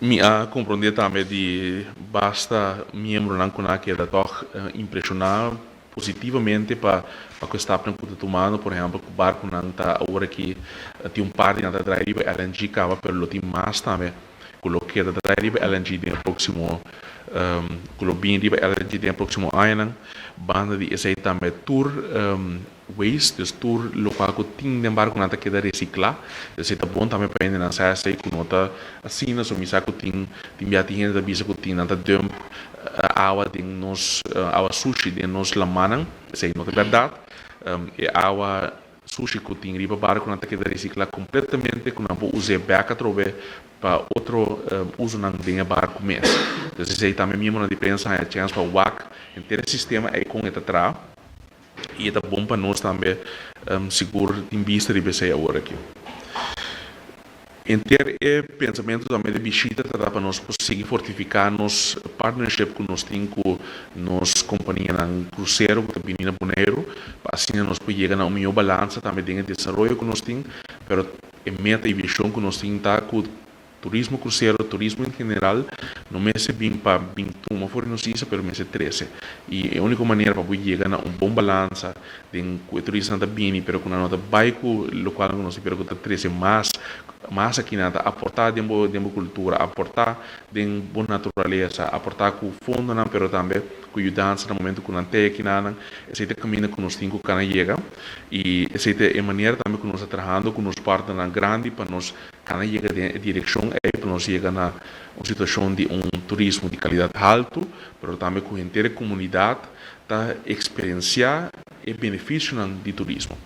Mi a komprondé tambe di basta miembronan ku nan a keda tòg impreshoná positivamente pa ku e stapnan ku ta tumando, por ehèmpel ku barkunan ta awor aki tin un par di nan ta drai riba LNG kaba, pero lo tin mas tambe ku lo keda drai riba LNG den e próksimo ku lo bini riba LNG den e próksimo añanan. Banda di esei tambe tur waste, dus tur lokual ku tin den barkunan ta keda resiklá. Esei ta bon tambe pa hendenan sa esei ku no ta asina. So mi sa ku tin bia tin hende ta bisa ku tin nan ta dump awa den nos awa sushi den nos lamannan. Esei no ta bèrdat. E awa sushi ku tin riba barkunan ta keda resiklá kompletamente ku nan por us'é bèk atrobe pa otro usonan den e barku mes. Dus esei tambe miembronan di prensa haña chèns pa wak henter e sistema ei kon e ta traha. I e ta bon pa nos tambe sigur tin bista riba esei awor aki. Henter e pensamentu tambe di bishita ta pa nos por sigui fortifiká nos partnership ku nos tin ku nos kompanianan krusero ku ta bini na Boneiru, pa asina nos por yega na un mihó balansa tambe den e desaroyo ku nos tin, pero e meta i vishon ku nos tin ta ku turismo krusero, turismo en general, no mester bin pa bin tuma for di nos isla, pero mester trese. I e úniko manera pa bo yega na un bon balansa den ku e turistanan ta bini, pero ku nan no ta bai ku lokualnan ku nos tin, pero ku ta trese mas, mas aki nan ta aportá den bo kultura, aportá den bo naturalesa, aportá ku fondonan, pero tambe ku yudansa na momento ku nan te aki nan. Esei ta e kaminda ku nos tin ku kana yega i esei ta e manera tambe ku nos ta trahando ku nos partnernan grandi pa nos Kana yega den e direkshon ei pa nos yega na un situashon di un turismo di kalidat haltu, pero tambe ku henter e komunidat ta eksperensiá e benefisionan di turismo.